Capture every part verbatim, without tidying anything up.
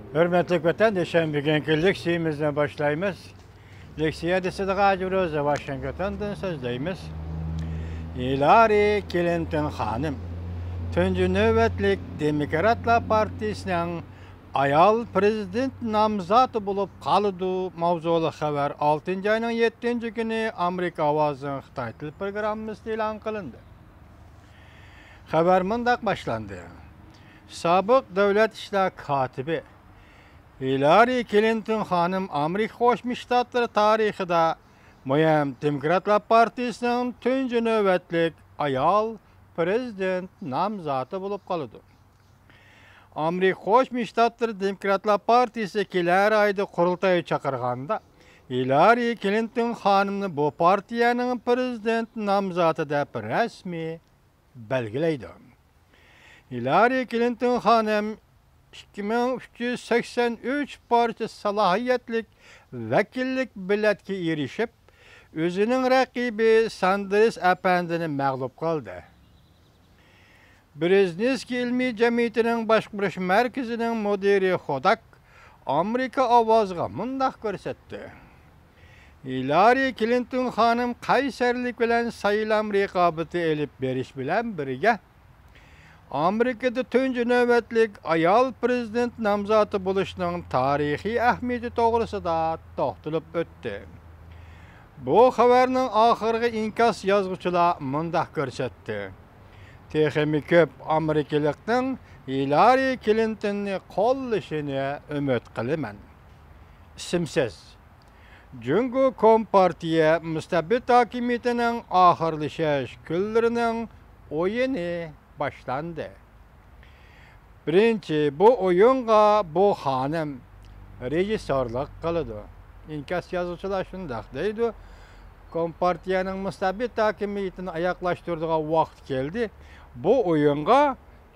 ھۆرمەتلىك ۋەتەندىشىم، بۈگۈنكى لېكسىيىمىزنى باشلايمىز. لېكسىيە دېسىدىغا ئاجروزا ۋاشىنگتوندىن سۆزلەيمىز. ھىلارى كلىنتون خانىم تۇنجى نۆۋەتلىك دېموكراتلار پارتىيىسىنىڭ ئايال پىرېزىدېنت نامزاتى بولۇپ قالىدۇ ماۋزۇلۇق خەۋەر ئالتىنچى ئاينىڭ يەتتىنچى كۈنى ئامېرىكا ئاۋازىنىڭ خىتاي تىل پروگراممىسىدا ئېلان قىلىندى. خەۋەر مۇنداق باشلاندى. سابىق دۆلەت ئىشلار كاتىپى ھىلارى كلىنتون خانىم ئامېرىكا قوشما شتاتلىرى تارىخىدا مۇھىم دېموكراتلار پارتىيىسىنىڭ تۇنجى نۆۋەتلىك ئايال پىرېزىدېنت نامزاتى بولۇپ قالىدۇ. ئامېرىكا قوشما شتاتلىرى دېموكراتلار پارتىيىسى كېلەر ئايدا قۇرۇلتاي چاقىرغاندا، ھىلارى كلىنتون خانىمنى بۇ پارتىيەنىڭ پىرېزىدېنت نامزاتى دەپ رەسمىي بەلگىلەيدۇ. ھىلارى كلىنتون خانىم ئىككى مىڭ ئۈچ يۈز سەكسەن ئۈچ پارچە سالاھىيەتلىك ۋەكىللىك بېلەتكە ئېرىشىپ، ئۆزىنىڭ رەقىبى ساندېرس ئەپەندىنى مەغلۇپ قىلدى. برېزنېۋسكىي ئىلمىي جەمئىيىتىنىڭ باشقۇرۇش مەركىزىنىڭ مۇدىرى خوداك ئامېرىكا ئاۋازىغا مۇنداق كۆرسەتتى. ھىلارى كلىنتون خانىم قەيسەرلىك بىلەن سايلام رىقابىتى ئېلىپ بېرىش بىلەن بىرگە، ئامېرىكىدا تۇنجى نۆۋەتلىك ئايال پىرېزىدېنت نامزاتى بولۇشنىڭ تارىخىي ئەھمىيىتى توغرىسىدا توختىلىپ ئۆتتى. بۇ خەۋەرنىڭ ئاخىرىغا ئىنكاس يازغۇچىلار مۇنداق كۆرسەتتى. تېخىمۇ كۆپ ئامېرىكىلىقنىڭ ھىلارى كلىنتوننى قوللىشىنى ئۈمىد قىلىمەن. ئىسىمسىز. جۇڭگو كومپارتىيە مۇستەبىت ھاكىمىيىتىنىڭ ئاخىرلىشىش كۈنلىرىنىڭ ئويۇنى باشلاندى. بىرىنچى، بۇ ئويۇنغا بۇ خانىم رېژىسسورلۇق قىلىدۇ. ئىنكاس يازغۇچىلار شۇنداق دەيدۇ. كومپارتىيەنىڭ مۇستەبىت ھاكىمىيىتىنى ئاياغلاشتۇرىدىغان ۋاقىت كەلدى. بۇ ئويۇنغا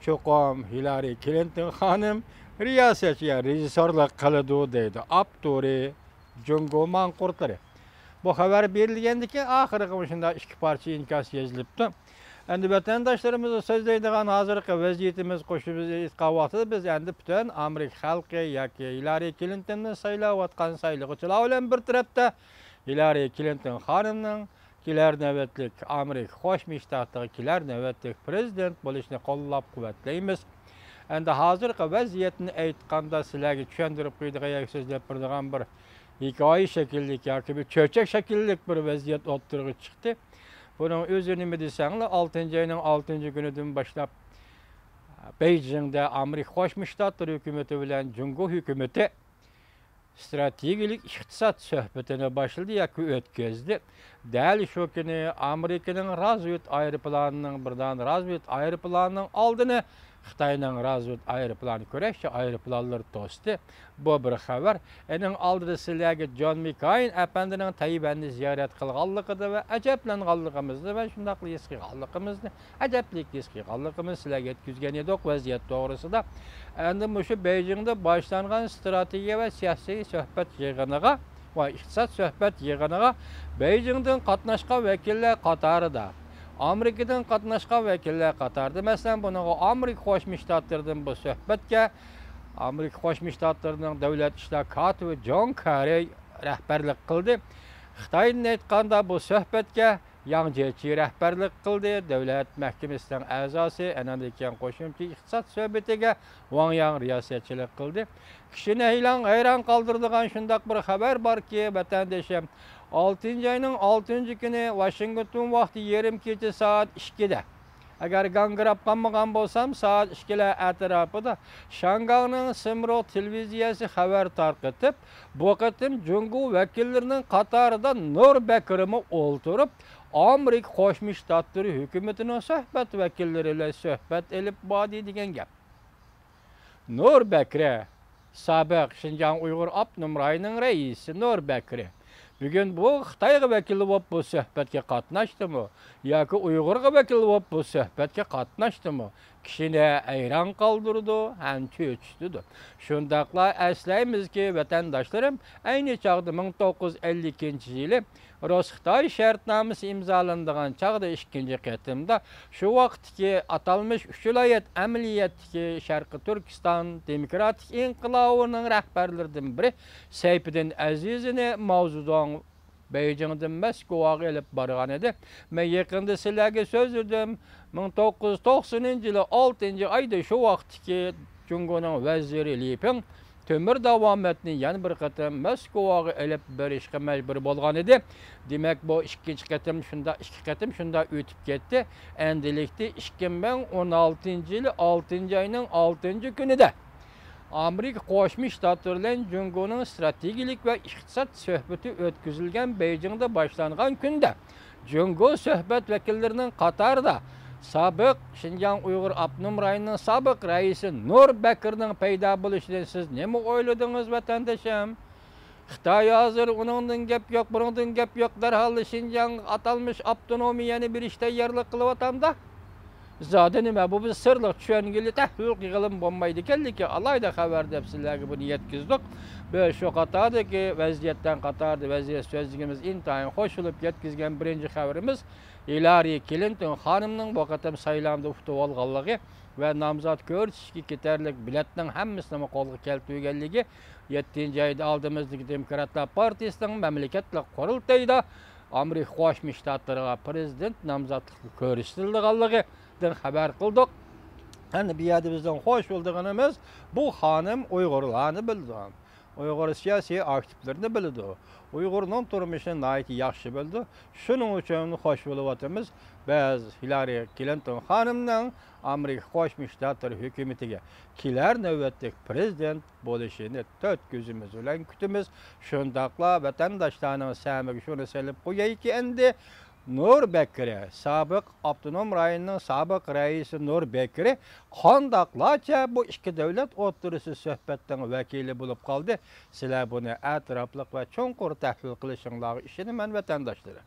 چوقۇم ھىلارى كلىنتون خانىم رىياسەتچى، يا رېژىسسورلۇق قىلىدۇ، دەيدۇ ئاپتورى جۇڭگو ماڭقۇرتلىرى. بۇ خەۋەر بېرىلگەندىن كېيىن، ئاخىرىغا مۇشۇنداق ئىككى پارچە ئىنكاس يېزىلىپتۇ. ئەمدى ۋەتەنداشلىرىمىزغا سۆزلەيدىغان ھازىرقى ۋەزىيىتىمىز قوشۇپ ئېيتقان ۋاقتىدا، بىز ئەمدى پۈتۈن ئامېرىكا خەلقى ياكى ھىلارى كلىنتوننى سايلاۋاتقان سايلىغۇچىلار بىلەن بىر تەرەپتە، ھىلارى كلىنتون خانىمنىڭ كېلەر نۆۋەتلىك ئامېرىكا قوشما شتاتىغا كېلەر نۆۋەتلىك پىرېزىدېنت بولۇشىنى قوللاپ قۇۋۋەتلەيمىز. ئەمدى ھازىرقى ۋەزىيەتنى ئېيتقاندا، سىلەرگە چۈشەندۈرۈپ قويىدىغان ياكى سۆزلەپ بېرىدىغان بىر ھېكايە شەكىللىك ياكى بىر چۆچەك شەكىللىك بىر ۋەزىيەت ئوتتۇرىغا چىقتى. بۇنىڭ ئۆزى نېمە دېسەڭلار، ئالتىنچى ئاينىڭ ئالتىنچى كۈنىدىن باشلاپ بېيجىڭدە ئامېرىكا قوشما شتاتلىرى ھۆكۈمىتى بىلەن جۇڭگو ھۆكۈمىتى ستراتېگىيەلىك ئىقتىساد سۆھبىتىنى باشلىدى ياكى ئۆتكۈزدى. دەل شۇ كۈنى ئامېرىكىنىڭ رازۋېد ئايروپىلانىنىڭ، بىر دانە رازۋېد ئايروپىلانىنىڭ ئالدىنى خىتاينىڭ رازۋېد ئايروپىلانى، كۈرەشچى ئايروپىلانلىرى توستى. بۇ بىر خەۋەر. ئېنىڭ ئالدىدا سىلەرگە جون مېككېين ئەپەندىنىڭ تەيۋەننى زىيارەت قىلغانلىقىنى ۋە ئەجەبلەنغانلىقىمىزنى ۋە شۇنداقلا ھېس قىلغانلىقىمىزنى، ئەجەبلىك ھېس قىلغانلىقىمىزنى سىلەرگە يەتكۈزگەن ئىدۇق ۋەزىيەت توغرىسىدا. ئەمدى مۇشۇ بېيجىڭدا باشلانغان ستراتېگىيە ۋە سىياسىي سۆھبەت يىغىنىغا ۋە ئىقتىساد سۆھبەت يىغىنىغا بېيجىڭدىن قاتناشقان ۋەكىللەر قاتارىدا، ئامېرىكىدىن قاتناشقان ۋەكىللەر قاتارىدا، مەسىلەن، بۇنىڭغا ئامېرىكا قوشما شتاتلىرىدىن بۇ سۆھبەتكە ئامېرىكا قوشما شتاتلىرىنىڭ دۆلەت ئىشلار كاتىپى جون كېررى رەھبەرلىك قىلدى. خىتايدىن ئېيتقاندا، بۇ سۆھبەتكە ياڭ جيېچى رەھبەرلىك قىلدى، دۆلەت مەھكىمىسىنىڭ ئەزاسى، ئەنەندىن كېيىن قوشۇمچە ئىقتىساد سۆھبىتىگە ۋاڭ ياڭ رىياسەتچىلىك قىلدى. كىشىنى ھەيران، ھەيران قالدۇرىدىغان شۇنداق بىر خەۋەر باركى، ۋەتەندىشىم، ئالتىنچى ئاينىڭ ئالتىنچى كۈنى ۋاشىنگتون ۋاقتى يېرىم كېچە سائەت ئىككىدە، ئەگەر گاڭگىراپ قالمىغان بولسام، سائەت ئىككىلەر ئەتراپىدا شياڭگاڭنىڭ سىنرۇ تېلېۋىزىيەسى خەۋەر تارقىتىپ، بۇ قېتىم جۇڭگو ۋەكىللىرىنىڭ قاتارىدا نۇر بەكرىمۇ ئولتۇرۇپ، ئامېرىكا قوشما شتاتلىرى ھۆكۈمىتىنىڭ سۆھبەت ۋەكىللىرى بىلەن سۆھبەت ئېلىپ باردى دېگەن گەپ. نۇر بەكرى، سابىق شىنجاڭ ئۇيغۇر ئاپتونوم رايونىنىڭ رەئىسى نۇر بەكرى بۈگۈن بۇ خىتايغا ۋەكىل بولۇپ بۇ سۆھبەتكە قاتناشتىمۇ ياكى ئۇيغۇرغا ۋەكىل بولۇپ بۇ سۆھبەتكە قاتناشتىمۇ؟ كىشىنى ھەيران قالدۇرىدۇ ھەم چۆچۈتىدۇ. شۇنداقلا ئەسلەيمىزكى، ۋەتەنداشلىرىم، ئەينى چاغدا مىڭ توققۇز يۈز ئەللىك ئىككىنچى يىلى رۇس-خىتاي شەرتنامىسى ئىمزالىنىدىغان چاغدا ئىككىنچى قېتىمدا شۇ ۋاقىتتىكى ئاتالمىش ئۈچ ۋىلايەت ئەمەلىيەتتىكى شەرقىي تۈركىستان دېموكراتىك ئىنقىلابىنىڭ رەھبەرلىرىدىن بىرى سەيپىدىن ئەزىزىنى ماۋزېدۇڭ بېيجىڭدىن موسكۋاغا ئېلىپ بارغان ئىدى. مەن يېقىندا سىلەرگە سۆزلىدىم. مىڭ توققۇز يۈز توقسىنىنچى يىلى ئالتىنچى ئايدا شۇ ۋاقىتتىكى جۇڭگونىڭ ۋەزىرى لى پىڭ تۆمۈر داۋامەتنى يەنە بىر قېتىم موسكۋاغا ئېلىپ بېرىشقا مەجبۇر بولغان ئىدى. دېمەك، بۇ ئىككىنچى قېتىم شۇنداق، ئىككى قېتىم شۇنداق ئۆتۈپ كەتتى. ئەندىلىكتە ئىككى مىڭ ئون ئالتىنچى يىلى ئالتىنچى ئاينىڭ ئالتىنچى كۈنىدە ئامېرىكا قوشما شتاتلىرى بىلەن جۇڭگونىڭ ئىستراتېگىيەلىك ۋە ئىقتىساد سۆھبىتى ئۆتكۈزۈلگەن بېيجىڭدا باشلانغان كۈندە، جۇڭگو سۆھبەت ۋەكىللىرىنىڭ قاتارىدا سابىق شىنجاڭ ئۇيغۇر ئاپتونوم رايونىنىڭ سابىق رەئىسى نۇر بەكرىنىڭ پەيدا بولۇشىدىن سىز نېمە ئويلىدىڭىز، ۋەتەندىشىم؟ خىتاي ھازىر ئۇنىڭدىن گەپ يوق، بۇنىڭدىن گەپ يوق، دەرھاللا شىنجاڭغا ئاتالمىش ئاپتونومىيەنى بېرىش تەييارلىق قىلىۋاتامدا. زادى نېمە، بۇ بىز سىرلىق چۈشەنگىلى تەھلىل قىلغىلىمۇ بولمايدىكەنلىكى، ئالاھىدە خەۋەر دەپ سىلەرگە بۇنى يەتكۈزدۇق. بىز شۇ قاتاردىكى ۋەزىيەتتىن قاتاردا ۋەزىيەت سۆزلىگىمىز ئىنتايىن خوش بولۇپ يەتكۈزگەن بىرىنچى خەۋىرىمىز، ھىلارى كلىنتون خانىمنىڭ بۇ قېتىم سايلامدا ئۇتۇۋالغانلىقى ۋە نامزات كۆرسىتىشكە كېتەرلىك بېلەتنىڭ ھەممىسىنىمۇ قولغا كەلتۈرگەنلىكى، يەتتىنچى ئايدا ئالدىمىزدىكى دېموكراتلار پارتىيىسىنىڭ مەملىكەتلىك قۇرۇلتىيىدا ئامېرىكا قوشما شتاتلىرىغا پىرېزىدېنت نامزاتلىقى كۆرسىتىلىدىغانلىقىدىن خەۋەر قىلدۇق. ئەمدى بۇ يەردە بىزنىڭ خوش بولىدىغىنىمىز، بۇ خانىم ئۇيغۇرلارنى بىلىدۇ. ئۇيغۇر سىياسىي ئاكتىپلىرىنى بىلىدۇ. ئۇيغۇرنىڭ تۇرمۇشىنى ناھايىتى ياخشى بىلىدۇ. شۇنىڭ ئۈچۈن خوش بولۇۋاتىمىز. بىز ھىلارى كلىنتون خانىمنىڭ ئامېرىكا قوشما شتاتلىرى ھۆكۈمىتىگە كېلەر نۆۋەتلىك پىرېزىدېنت بولۇشىنى تۆت كۆزىمىز بىلەن كۈتىمىز. شۇنداقلا ۋەتەنداشلارنىڭ سەمىگە شۇنى سېلىپ قويايكى ئەمدى، نۇر بەكرى، سابىق ئاپتونوم رايوننىڭ سابىق رەئىسى نۇر بەكرى قانداقلارچە بۇ ئىككى دۆلەت ئوتتۇرىسىدا سۆھبەتنىڭ ۋەكىلى بولۇپ قالدى؟ سىلەر بۇنى ئەتراپلىق ۋە چوڭقۇر تەھلىل قىلىشىڭلارغا ئىشىنىمەن، ۋەتەنداشلىرىم.